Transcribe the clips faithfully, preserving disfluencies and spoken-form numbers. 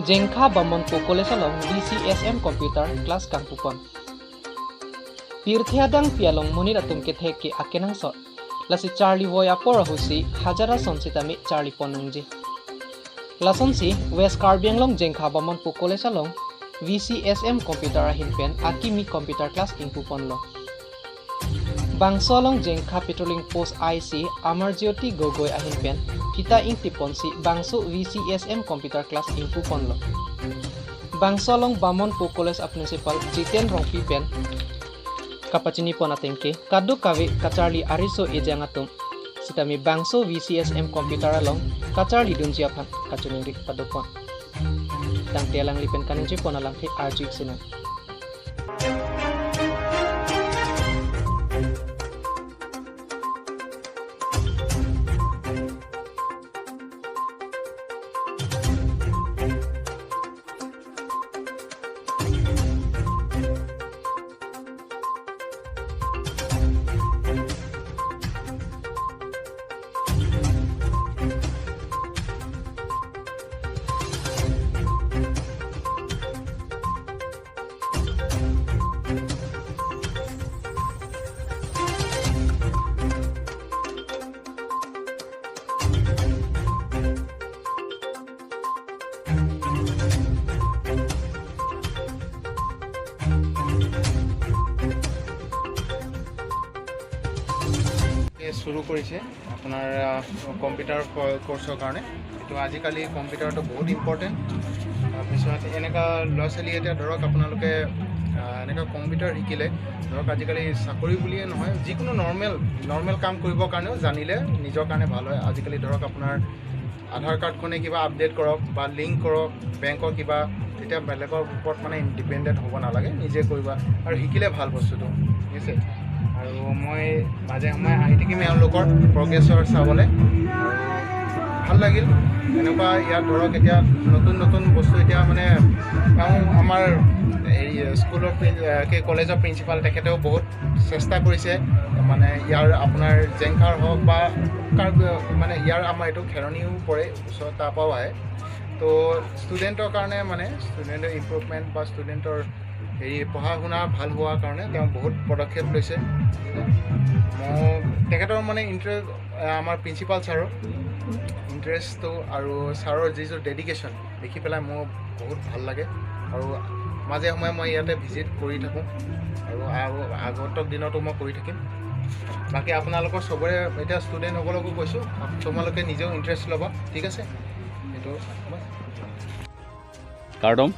Jengkha Bamonpo College along V C S M computer class kangpupon. Pirthe adangpi along monit atum kethek ke akenangsot. Lasi charli voi apor ahutsi hajar ason sitame charlipon nangji. Lasonsi West Karbi Anglong Jengkha Bamonpo College along V C S M computer ahin pen akimi computer class ingpuponlo. Bangso along Jengkha Patrolling Post I C Amarjyoti Gogoi ahin pen kita ingtiponsi bangso V C S M computer class ingpuponlo. Bangso along Bamonpo College a Principal Jiten Rongpi pen kapachinipon ateng ke kadokave kacharli ariso ejang atum sitame bangso V C S M computer along kacharlidunji aphan kachiningri padopon. Tangte alangli pen kaningje pon alamthe arju-ik sinang. চুৰু কৰিছে আপোনাৰ, আহ, কম্পিউটাৰ ক-, কৰ্চৰ কাৰণে। এইটো আজিকালি কম্পিউটাৰটো বহুত ইম্পৰ্টেণ্ট। তাৰপিছত এনেকুৱা ল'ৰা ছোৱালী এতিয়া ধৰক আপোনালোকে, আহ, এনেকুৱা কম্পিউটাৰ শিকিলে ধৰক আজিকালি চাকৰি বুলিয়ে নহয়, যিকোনো নৰ্মেল, নৰ্মেল কাম কৰিবৰ কাৰণেও জানিলে নিজৰ কাৰণে ভাল হয়। আজিকালি ধৰক আপোনাৰ আধাৰ কাৰ্ডখনে কিবা আপডেট কৰক বা লিংক কৰক বেংকৰ কিবা, তেতিয়া বেলেগৰ ওপৰত মানে ডিপেণ্ডেণ্ট হ'ব নালাগে, নিজে কৰিবা আৰু শিকিলে ভাল বস্তুটো, ঠিক আছে? আৰু মই মাজে সময়ে আহি থাকিম এওঁলোকৰ প্ৰগ্ৰেছৰ চাবলৈ। ভাল লাগিল। এনেকুৱা ইয়াত ধৰক এতিয়া নতুন নতুন বস্তু এতিয়া মানে তেওঁ আমাৰ হেৰি স্কুলৰ প্ৰিন-, কি কলেজৰ প্ৰিন্সিপাল, তেখেতেও বহুত চেষ্টা কৰিছে। মানে ইয়াৰ আপোনাৰ জেংখাৰ হওক বা কাৰ্বি, মানে ইয়াৰ আমাৰ এইটো খেৰণিও পৰে, ওচৰত, তাৰ পৰাও আহে। তো ষ্টুডেণ্টৰ কাৰণে, মানে ষ্টুডেণ্টৰ ইম্প্ৰুভমেণ্ট বা ষ্টুডেণ্টৰ হেৰি পঢ়া শুনা ভাল হোৱাৰ কাৰণে তেওঁ বহুত পদক্ষেপ লৈছে। মই তেখেতৰ মানে ইণ্টাৰেষ্ট, আমাৰ প্ৰিন্সিপাল ছাৰৰ ইণ্টাৰেষ্টটো আৰু ছাৰৰ যিটো ডেডিকেশ্যন দেখি পেলাই মোৰ বহুত ভাল লাগে। আৰু মাজে সময়ে মই ইয়াতে ভিজিট কৰি থাকোঁ আৰু আগ-, আগন্তুক দিনতো মই কৰি থাকিম। বাকী আপোনালোকৰ চবৰে, এতিয়া ষ্টুডেণ্টসকলকো কৈছোঁ, তোমালোকে নিজেও ইণ্টাৰেষ্ট ল'বা, ঠিক আছে? এইটো Kardom,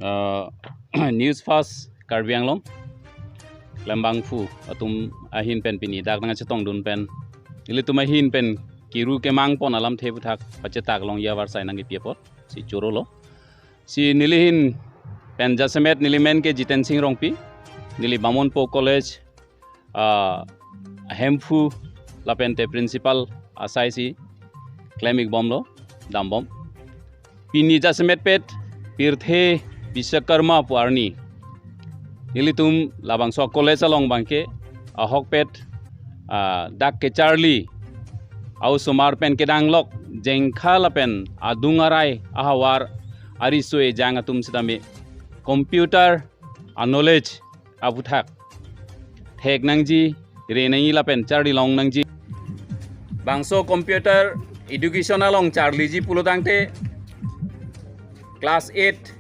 ah, News Fast Karbi Anglong klembangphu atum ahin pen pini dak nangchetongdun pen ilitum ahin pen kiru kemang pon alamthe aputhak pachetak longji avarsai nangkipi apot si chorolo. Si nelihin pen jasemet nelimen ke Jiten Sing Rongpi, neli Bamonpo College, ah, hemphu lapente principal asai si klem-ikbomlo, dambom. Pini jasemetpet pirthe Biswakarma pu arni nelitum labangso college along abangke ahokpet, ah, dak kecharli a-osomar pen kedanglok Jengkha lapen adung arai ahavar ariso ejang atum sitame computer a-knowledge aputhak thek nangji, re nangji lapen charli long nangji. Bangso computer education along charliji pulotangte class eight,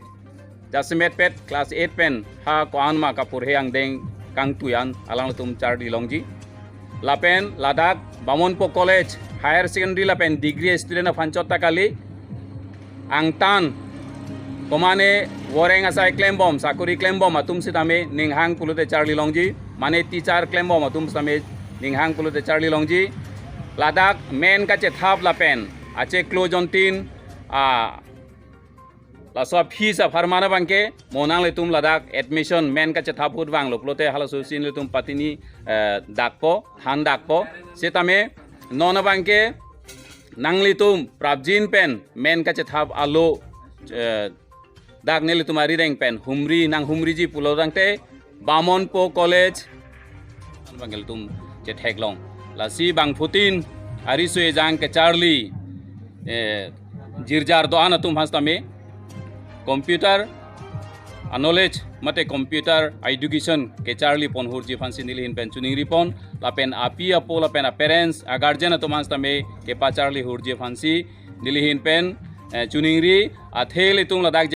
jasemetpet class eight pen ha ko-an ma kaporhe angdeng kangtui an alangtum charli longji. Lapen ladak Bamonpo College Higher Secondary lapen degree student aphan chot ta kali, angtan komane voreng asai klembom, sakori klembom atum sitame ninghang pulote charli longji, mane teacher klembom atum sitame ninghang pulote charli longji. Ladak men kachethap lapen acheklo jontin, ah, laso a-fees apharman abangke mo nanglitum ladak admission men kachethap ahut vanglo pulote halaso si nelitum patini, eh, dakpo, than dakpo. Setame non abangke nanglitum prapjin pen men kachethap alo, eh, dak nelitum arideng pen humri nanghumriji pulotangte Bamonpo College abangke ilitum chetheklong. Lasi bangphutin ariso ejang kecharli, eh, jirjar do-an atum aphan sitame computer a-knowledge mate computer education kecharli pon ahorji aphansi neli ahin pen choningripon, lapen api apo lapen a-parents a-guardian atum aphan sitame kepacharli ahorji aphansi neli ahin pen, eh, choningri. Athe ilitum ladak